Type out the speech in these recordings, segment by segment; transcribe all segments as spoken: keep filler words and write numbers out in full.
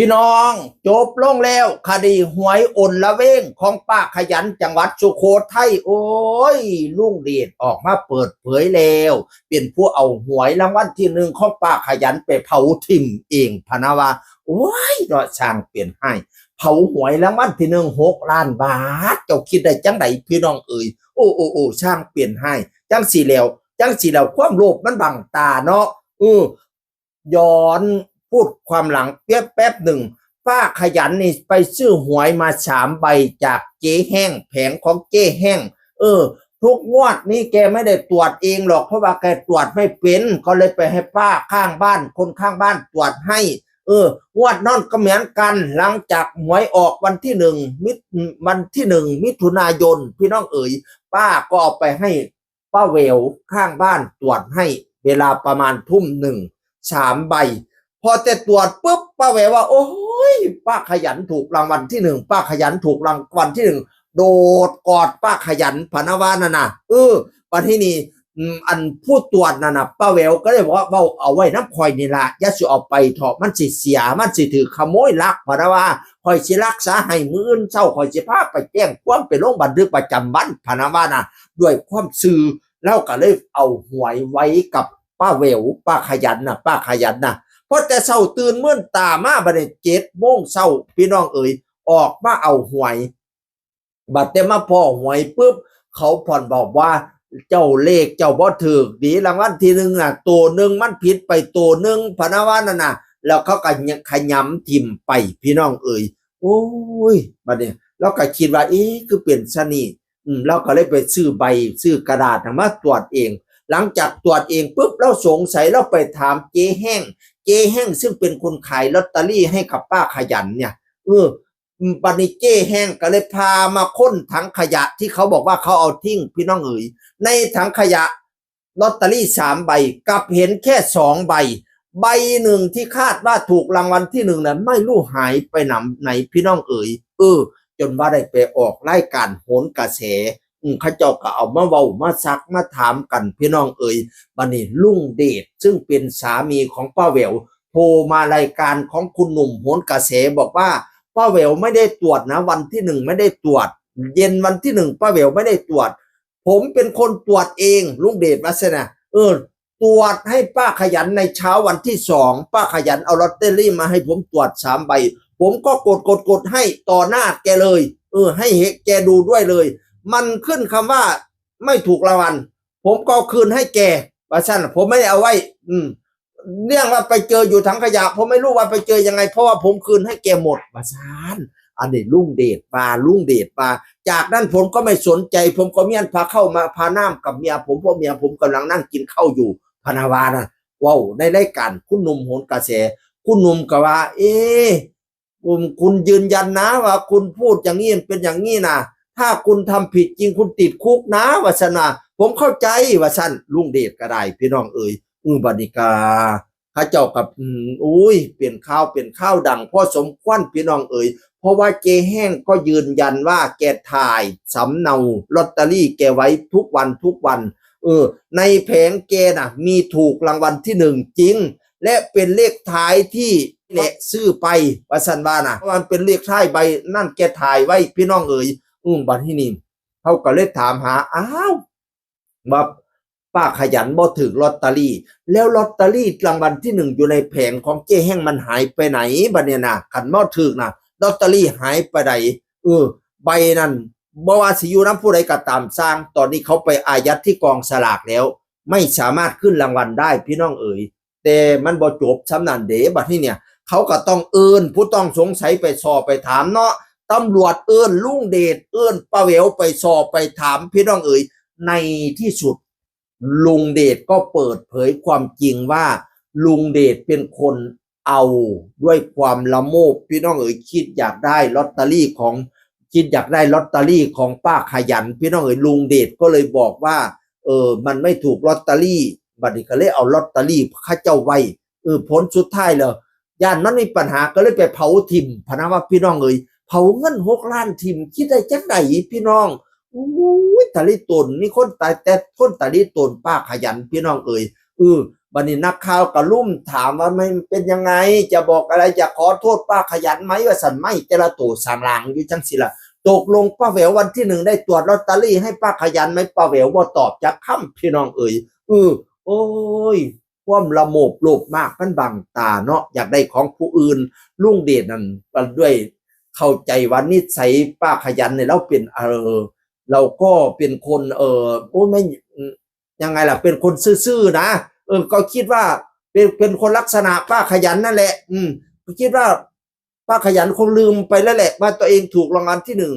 พี่น้อง จบลงแล้วคดีหวยอลเวงของป้าขยันจังหวัดสุโขทัย โอ้ย ลุงเดชออกมาเปิดเผยแล้ว เป็นผู้เอาหวยรางวัลที่หนึ่งของป้าขยันไปเผาถิ่มเองพะนะว่า โอ้ย เนาะ ช่างเป็นไห้ เผาหวยรางวัลที่หนึ่งหกล้านบาท เจ้าคิดได้จังไดพี่น้องเอ๋ย โอ้ โอ้ โอ้ ช่างเป็นไห้ จังสี่แล้ว จังสี่แล้ว ความโลภมันบังตาเนาะ เออ ย้อนพูดความหลังเปียบแป๊บหนึ่ง ป้าขยันนี่ไปซื้อหวยมาสามใบจากเจ๊แห้ง แผงของเจ๊แห้ง เออ ทุกงวดนี้แกไม่ได้ตรวจเองหรอก เพราะว่าแกตรวจไม่เป็น ก็เลยไปให้ป้าข้างบ้าน คนข้างบ้านตรวจให้ เออ งวดนั้นก็เหมือนกัน หลังจากหวยออกวันที่หนึ่ง มิถ- วันที่หนึ่ง มิถุนายน พี่น้องเอ๋ย ป้าก็เอาไปให้ ป้าแหววข้างบ้านตรวจให้ เวลาประมาณทุ่มหนึ่ง สามใบ พอแต่ตรวจปุ๊บ ป้าแหววว่า โอ้ย ป้าขยันถูกรางวัลที่หนึ่ง ป้าขยันถูกรางวัลที่หนึ่ง โดดกอดป้าขยันพะนะว่านั่นน่ะ เออ บัดที่นี่ อืม อันผู้ตรวจนั่นน่ะ ป้าแหววก็เลยบอกว่า เว้าเอาไว้นำข่อยนี่ล่ะ อย่าสิเอาไปเถาะ มันสิเสีย มันสิถืกขโมยลักพะนะว่า ข่อยสิรักษาให้ มื้ออื่นเช้าข่อยสิพาไปแจ้งความ ไปลงบันทึกประจำวันพะนะว่าน่ะ ด้วยความซื่อ ลาวก็เลยเอาหวยไว้กับป้าแหวว ป้าขยันน่ะ ป้าขยันน่ะ พอแต่เช้าตื่นมื่นตามาบัดนี้ เจ็ดโมงเช้า พี่น้องเอ๋ย ออกมาเอาหวย บัดแต่มาพ้อหวยปุ๊บ เขาผ่อนบอกว่า เจ้าเลขเจ้าบ่ถืกดี รางวัลที่หนึ่งน่ะ ตัวหนึ่งมันผิดไปตัวหนึ่งพะนะว่านั่นน่ะ แล้วเขาก็ขยำถิ่มไป พี่น้องเอ๋ย โอ้ย บัดนี้ ลาวก็คิดว่า เอ๊ะ คือเป็นซะนี่ อืม ลาวก็เลยไปซื้อใบ ซื้อกระดาษน่ะมาตรวจเอง หลังจากตรวจเองปุ๊บ ลาวสงสัย ลาวไปถามเจ๊แห้ง เจ๊แห้งซึ่งเป็นคนขายลอตเตอรี่ให้กับป้าขยันเนี่ย เออ อืม บัดนี้เจ๊แห้งก็เลยพามาค้นถังขยะที่เขาบอกว่าเขาเอาทิ้ง พี่น้องเอ๋ย ในถังขยะ ลอตเตอรี่สามใบ กลับเห็นแค่สองใบ ใบหนึ่งที่คาดว่าถูกรางวัลที่หนึ่งนั้น ไม่รู้หายไปไหน พี่น้องเอ๋ย เออ จนว่าได้ไปออกรายการโหนกระแส อืม เขาเจ้าก็เอามาเว้ามาซักมาถามกัน พี่น้องเอ๋ย บัดนี้ลุงเดชซึ่งเป็นสามีของป้าแหวว โทรมารายการของคุณหนุ่มโหนกระแสบอกว่า ป้าแหววไม่ได้ตรวจนะ วันที่หนึ่งไม่ได้ตรวจ เย็นวันที่หนึ่งป้าแหววไม่ได้ตรวจ ผมเป็นคนตรวจเอง ลุงเดชว่าซั่นน่ะ เออ ตรวจให้ป้าขยันในเช้าวันที่สอง ป้าขยันเอาลอตเตอรี่มาให้ผมตรวจสามใบ ผมก็กดกดกดให้ต่อหน้าแกเลย เออ ให้เห็นแกดูด้วยเลย มันขึ้นคำว่าไม่ถูกรางวัล ผมก็เอาคืนให้แก ว่าซั่นน่ะ ผมไม่ได้เอาไว้ อืม เรื่องว่าไปเจออยู่ถังขยะ ผมไม่รู้ว่าไปเจอยังไง เพราะว่าผมคืนให้แกหมด ว่าซั่น อันนี้ลุงเดชว่า ลุงเดชว่า จากนั้นผมก็ไม่สนใจ ผมก็เมี้ยนพาเข้ามา พาน้ำกับเมียผม เพราะเมียผมกำลังนั่งกินข้าวอยู่ พะนะว่าน่ะ เว้าในรายการคุณหนุ่มโหนกระแส คุณหนุ่มก็ว่า เอ๊ะ คุณ คุณยืนยันนะว่าคุณพูดอย่างนี้มันเป็นอย่างนี้นะ ถ้าคุณทำผิดจริงคุณติดคุกนะ ว่าซั่นน่ะ ผมเข้าใจ ว่าซั่น ลุงเดชก็ได้ พี่น้องเอ๋ย อือ บัดนี้ก็ เขาเจ้ากับ อืม อุ้ย เป็นข่าว เป็นข่าวดังพอสมควร พี่น้องเอ๋ย เพราะว่าเจ๊แห้งก็ยืนยันว่าแกถ่ายสำเนาลอตเตอรี่แกไว้ทุกวันทุกวัน เออ ในแผงแกน่ะ มีถูกรางวัลที่หนึ่งจริง และเป็นเลขท้ายที่แหละซื้อไป ว่าซั่นว่าน่ะ เพราะมันเป็นเลขท้ายใบนั่นแกถ่ายไว้ พี่น้องเอ๋ย อืม บัดที่นี่เขาก็เลยถามหา อ้าว ว่าป้าขยันบ่ถืกลอตเตอรี่ แล้วลอตเตอรี่รางวัลที่หนึ่งอยู่ในแผงของเจ๊แห้งมันหายไปไหน บัดเนี่ยน่ะ คันบ่ถืกน่ะ ลอตเตอรี่หายไปไหน เออ ใบนั้น บ่ว่าสิอยู่นำผู้ใดก็ตามซ่าง ตอนนี้เขาไปอายัดที่กองสลากแล้ว ไม่สามารถขึ้นรางวัลได้ พี่น้องเอ๋ย แต่มันบ่จบส่ำนั้นเด้ บัดนี้เนี่ย เขาก็ต้องเอิ้นผู้ต้องสงสัยไปสอบไปถามเนาะ ตำรวจเอิ้นลุงเดช เอิ้นป้าแหววไปสอบไปถาม พี่น้องเอ๋ย ในที่สุด ลุงเดชก็เปิดเผยความจริงว่า ลุงเดชเป็นคนเอาด้วยความละโมบ พี่น้องเอ๋ย คิดอยากได้ลอตเตอรี่ของ คิดอยากได้ลอตเตอรี่ของป้าขยัน พี่น้องเอ๋ย ลุงเดชก็เลยบอกว่า เออ มันไม่ถูกลอตเตอรี่ บัดนี้ก็เลยเอาลอตเตอรี่เขาเจ้าไว้ เออ ผลสุดท้ายแล้ว ย่านมันมีปัญหาก็เลยไปเผาถิ่ม พะนะว่า พี่น้องเอ๋ย เผาเงินหกล้านถิ่ม คิดได้จังใดพี่น้อง อุ้ย ตะลิตน มีคนตายแต่คนตะลิตน ป้าขยัน พี่น้องเอ๋ย เออ บัดนี้นักข่าวก็ลุ่มถามว่าไม่เป็นยังไง จะบอกอะไร จะขอโทษป้าขยันไหม ว่าซั่น ไม่ แต่ละโตสร้างลางอยู่จังสิล่ะ ตกลงป้าแหวววันที่หนึ่งได้ตรวจลอตเตอรี่ให้ป้าขยันไหม ป้าแหววบ่ตอบจักคำ พี่น้องเอ๋ย เออ โอ้ย ความละโมบโลภมากมันบังตาเนาะ อยากได้ของผู้อื่น ลุงเดชนั่นก็ด้วยเข้าใจว่านิสัยป้าขยันเนี่ย เราเป็น เออ เราก็เป็นคน เออ โอ้ย ไม่ ยังไงล่ะ เป็นคนซื่อๆนะ เออ ก็คิดว่าเป็น เป็นคนลักษณะป้าขยันนั่นแหละ อืม ก็คิดว่าป้าขยันคงลืมไปแล้วแหละ ว่าตัวเองถูกรางวัลที่หนึ่ง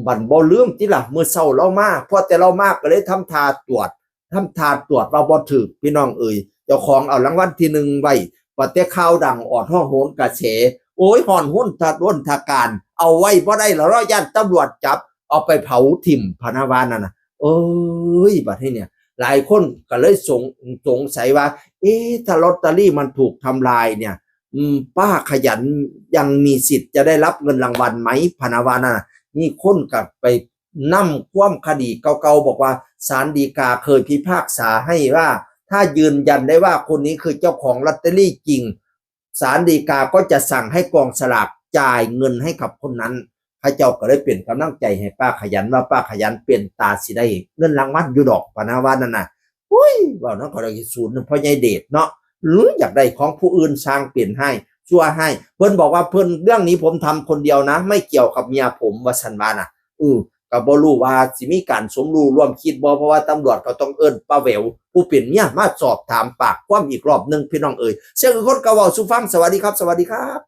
บัดบ่ลืมติล่ะ มื้อเช้าลาวมา พอแต่ลาวมาก็เลยทำท่าตรวจ ทำท่าตรวจว่าบ่ถูก พี่น้องเอ๋ย เจ้าของเอารางวัลที่หนึ่งไว้ บัดแต่ข่าวดังออดฮ้องโหนกระแส โอ้ย ฮ้อนฮนทะ ฮนทะการ เอาไว้บ่ได้แล้วเนาะ ย้านตำรวจจับ เอาไปเผาถิ่ม พะนะว่านั่นน่ะ เอ้ย บัดนี้เนี่ย หลายคนก็เลยสง สงสัยว่า เอ๊ะ ถ้าลอตเตอรี่มันถูกทำลายเนี่ย อืม ป้าขยันยังมีสิทธิ์จะได้รับเงินรางวัลไหม พะนะว่านั่นน่ะ มีคนก็ไปนำความคดีเก่าๆ บอกว่าศาลฎีกาเคยพิพากษาให้ว่า ถ้ายืนยันได้ว่าคนนี้คือเจ้าของลอตเตอรี่จริง ศาลฎีกาก็จะสั่งให้กองสลากจ่ายเงินให้กับคนนั้น เขาเจ้าก็เลยเป็นกำลังใจให้ป้าขยัน ว่าป้าขยันเป็นตาสิได้เงินรางวัลอยู่ดอก พะนะว่านั่นน่ะ อุ้ย เว้านั้นก็ได้ศูนย์พ่อใหญ่เดชเนาะ หรืออยากได้ของผู้อื่น สร้างเป็นให้ ชั่วให้ เพิ่นบอกว่า เพิ่น เรื่องนี้ผมทำคนเดียวนะ ไม่เกี่ยวกับเมียผม ว่าซั่นว่าน่ะ อือ ก็บ่รู้ว่าสิมีการสมรู้ร่วมคิดบ่ เพราะว่าตำรวจก็ต้องเอิ้นป้าแหววผู้เป็นเมียมาสอบถามปากความอีกรอบหนึ่ง พี่น้องเอ๋ย เสียงคนก็เว้าสู่ฟัง สวัสดีครับ สวัสดีครับ